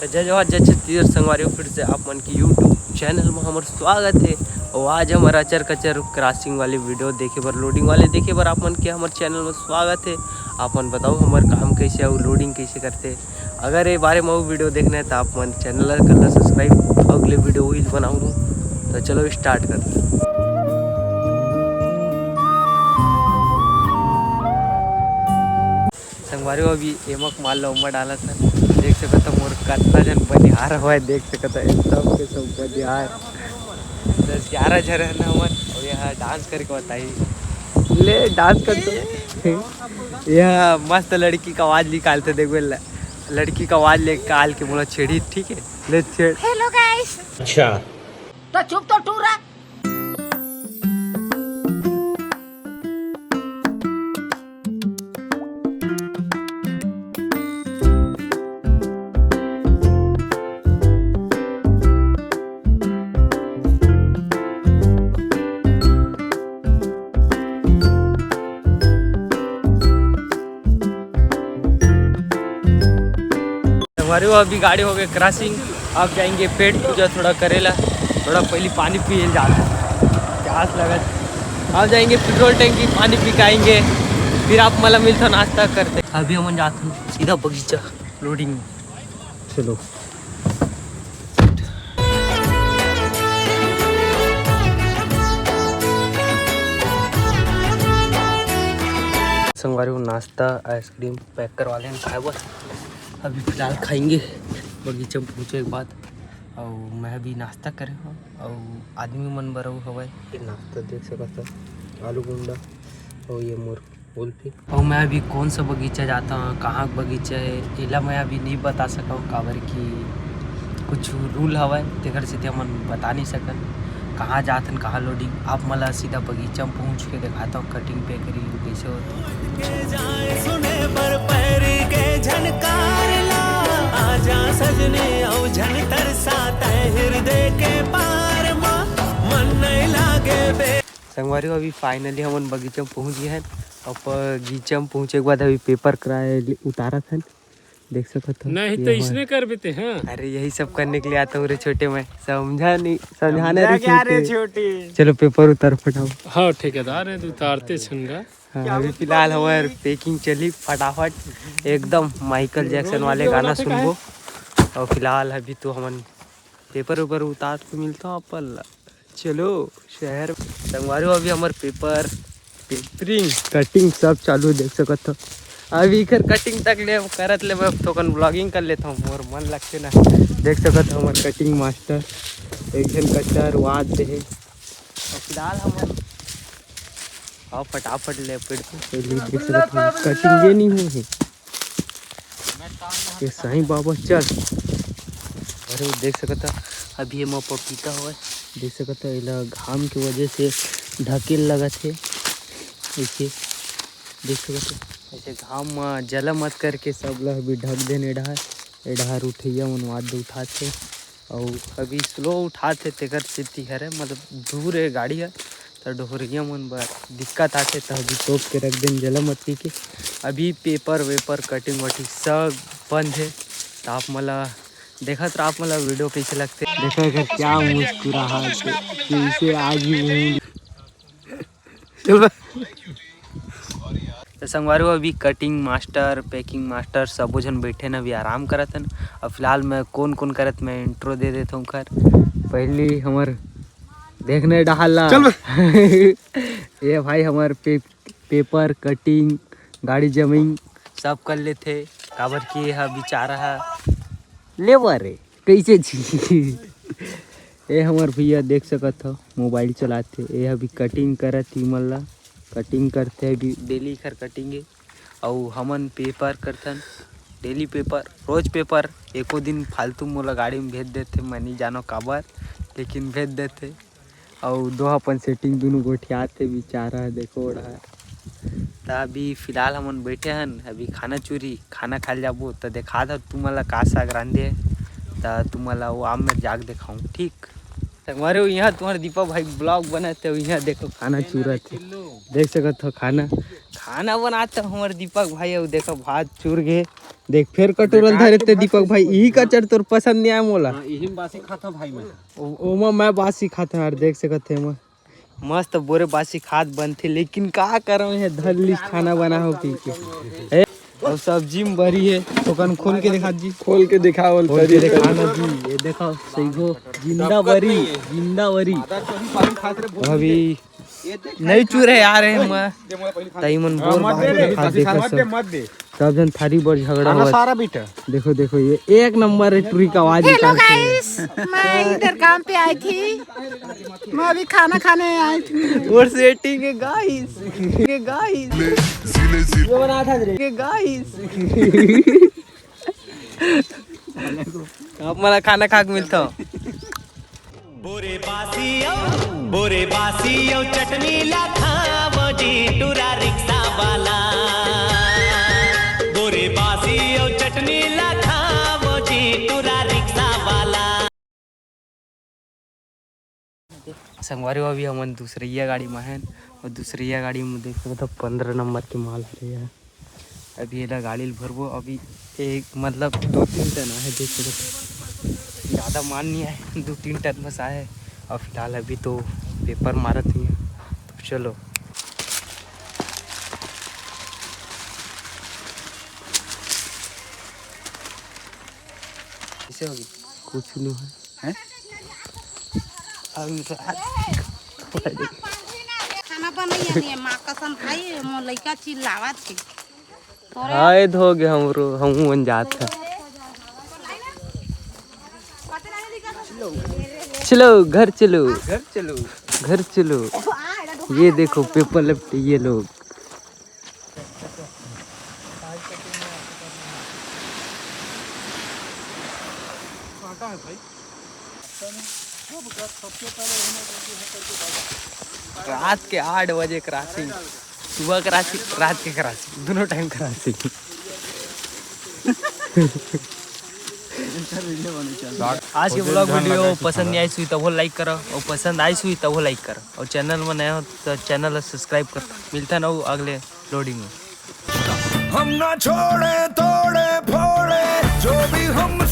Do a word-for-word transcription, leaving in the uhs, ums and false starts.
त जय जोहार, जय छत्तीसगढ़ संगवारी हो, फिर से आप मन के YouTube चैनल में हमर स्वागत है। और आज हमर अचर कचर क्रॉसिंग वाले वीडियो देखे बर, लोडिंग वाले देखे बर आप मन के हमर चैनल में स्वागत है। आप मन बताओ हमर काम कैसे अउ लोडिंग कैसे करथे। अगर ये बारे में अउ वीडियो देखना है तो आप मन चैनल ला कर ला सब्सक्राइब, अगले वीडियो वही बनाऊँ। तो चलो स्टार्ट करते हैं। संगवारी हो, अभी एमक माल ला ओमा डालत हन। देख सकत हो मोर कतना झन बनिहार हवय, देख सकत हो सब के सब बनिहार। दस ग्यारह झन हन हमन, अउ यहाँ डांस करके बताही। ले डांस कर तो। यह मस्त लड़की का आवाज निकालते, देखबे ल-, लड़की का आवाज ले काल के मोला छेड़ी, ठीक है? ले छेड़। हेलो गाइस। अच्छा। तो चुप तो टूरा। हमारे वो अभी गाड़ी हो गए क्रॉसिंग। अब जाएंगे पेट पूजा थोड़ा करेला, थोड़ा पहले पानी पिए जाते हैं, प्यास लगत। अब जाएंगे पेट्रोल टंकी, पानी पी के आएंगे, फिर आप मला मिलता नाश्ता करते। अभी हम जाते हैं सीधा बगीचा लोडिंग। चलो। संगवारी हो, नाश्ता आइसक्रीम पैक करवा लेन खाए बर। अभी फिलहाल खाएंगे बगीचा में पहुँचे के बाद। अउ मैं भी नाश्ता करे हूँ, अउ आदमी मन बर अउ हवय। ये नाश्ता देख सकत हव, आलू गुंडा, अउ ये मोर कुल्फी। अउ मैं अभी कौन सा बगीचा जाता हूँ, कहाँ के बगीचा है, एला मैं अभी नहीं बता सकता हूँ, काबर कि कुछ रूल हवय, तेकर सेती हमन बता नहीं सकन कहाँ जात हन, कहाँ लोडिंग। आप मला सीधा बगीचा में पहुँच के दिखाता हूँ, कटिंग पेकरी कैसे होता। के जाए सुने बर पैरी के झनकार ला, आजा सजनी अउ झन तरसा तै हृदय के पार मा, मन नहीं लागे बे। संगवारी हो, अभी फाइनली हमन बगीचा में पहुंच गए हन। अब बगीचा में पहुंचे के बाद अभी पेपर कराए ले-, उतारत हन, देख सकत हो। नहीं ये तो हमारे इसने कर देते हैं। अरे यही सब करने के लिए आता हूँ रे छोटे, मैं समझा नहीं, समझाने समझा रे क्या रे छोटे। छोटे। चलो पेपर उतार फटाओ। हाँ ठेकेदार है, तो उतारते छन गा। हाँ, अभी फिलहाल हमारे पैकिंग चली फटाफट, एकदम माइकल जैक्सन वाले गाना सुनबो। और फिलहाल अभी तो हमन पेपर वेपर उतार के मिलता हूँ अपन ला। चलो शहर संगवारी हो, अभी हमर पेपर, पेपरिंग, कटिंग सब चालू है, देख सकत हो। अभी इकर कटिंग तक ले करत ले मैं थोकन ब्लॉगिंग कर लेता हूँ, मोर मन लगते ना। देख सकत हो हमर कटिंग मास्टर एक झन कटर वाद दे है। और फिलहाल हमन आओ फटाफट ले पेड़ पे, पहले देख सकत हो कटिंग ये नहीं हुई है। ये साईं बाबा चल। अरे वो देख सकत हो, अभी ये मोर पपीता होय, देख सकत हो, एला घाम के वजह से ढकेल लगत हे। ऐसे देख सकत हो, ऐसे घाम म जला मत करके सब ला अभी ढक देन। ए डहर, ए डहर उठैया मन वाद उठात हे। अउ अभी स्लो उठात हे, तेकर सेती हरे, मतलब दूर हे गाड़ी ह, त डोहरिया मन बर दिक्कत आथे, त अभी तोप के रख देन जला मत कहिके। अभी पेपर वेपर कटिंग वटिंग सब बंद हे, त आप मन ला देखत रह, आप मन ला वीडियो कैसे लगथे। देखो एकर क्या मुस्कुराहट हे, कैसे आज ही मुंह चल बा। तो संगवारी हो, अभी कटिंग मास्टर, पैकिंग मास्टर सबो झन बैठे न, अभी आराम करत हन। अब फिलहाल मैं कौन कौन करत, मैं इंट्रो दे देता हूँ कर। पहली हमर देखने डहाल ला। चल बा। ये भाई हमर पे, पेपर कटिंग, गाड़ी जमिंग सब कर लेथे, काबर कि ये ह बेचारा ह लेबर हे। कैसे जी? ए हमर भैया देख सकत हो, मोबाइल चलाथे। ए अभी कटिंग करत ही मन ला, कटिंग करथे अभी, डेली एखर कटिंग हे। अउ हमन पेपर करथन, डेली पेपर, रोज पेपर। एको दिन फालतू मोला गाड़ी में भेज देथे, मैं नहीं जानो काबर, लेकिन भेज देथे। अउ दो अपन सेटिंग दुनों गोठियात हे बेचारा, देखो ओढ़ा। त अभी फिलहाल हमन बैठे हन, अभी खाना चूरी, खाना खाए ल जाबो, त देखा था तुमन ला का साग रांधे हे, त तुमन ला वो आम में जाके देखाऊं, ठीक? संगवारी हो, यहाँ तुम्हारे दीपा भाई ब्लॉग बनाते हो, यहाँ देखो खाना चूरत हे, देख सकत हो खाना, खाना बनात हमार दीपक भाई, अउ देखो भात चुर गे। देख, फेर कटोरा धरे ते दीपक भाई, इही कचर तोर पसंद नहीं आय मोला। हाँ, इही में बासी खाता भाई मैं। ओ-, ओमा मैं बासी खाता यार, देख सकत हे मैं। मस्त बोरे बासी खात बनथे, लेकिन का करम, ये धर लिस खाना बना हो पी के। ए, अउ सब्जी में बरी हे, ओकन खोल के दिखा जी। खोल के दिखाओ, खोल के दिखा ना जी। ये देखो, सही गो जिंदा बरी, जिंदा बरी। अभी नहीं चूर हे यार, ए, मैं तई मन बोर बाहर के खात देखत सब। सब झन थारी बर झगड़ा होवत। सारा बेटा। देखो, देखो, ये एक नंबर है टुरी का आवाज हेलो निकालते हैं। गाइस, मैं इधर काम पे आई थी, मैं अभी खाना खाने आई थी। और सेटिंग है गाइस, के गाइस, के गाइस। आप मला खाना खा के मिलता हूँ। बोरे बासी अउ, बोरे बासी अउ चटनी ला खावो जी टूरा रिक्शा वाला। बोरे बासी अउ चटनी ला खावो जी टूरा रिक्शा वाला। संगवारी हो, अभी हमन दूसरैया गाड़ी में हन, अउ दूसरैया गाड़ी में देखो तो पंद्रह नंबर के माल हरे यार। अभी एला गाड़ी ल भरबो, अभी एक मतलब दो तीन टन आहे, देख सकत हो। ज़्यादा माल नहीं आए, दो तीन टन बस आए। और फिलहाल अभी तो पेपर मारत ही है, तो चलो। कैसे होगी? कुछ नहीं है। हैं? अभी तो खाना बनैया नहीं है, माँ कसम भाई, मोर लइका चिल्लावत हे। हाय धोगे हमरो, हमहू मन जात है। चलो, घर चलो। घर चलो। घर चलो। ये देखो, पेपर लपटे ये लोग। रात के आठ बजे क्रॉसिंग, सुबह क्रॉसिंग, रात के क्रॉसिंग, दोनों टाइम क्रॉसिंग। आज के ब्लॉग वीडियो पसंद नहीं आई सुई तभो लाइक करो, और पसंद आई सुई तभो लाइक करो, और चैनल में नया हो तो चैनल ला सब्सक्राइब कर। मिलता ना अगले लोडिंग में। हम ना छोड़े तोड़े फोड़े, जो भी हम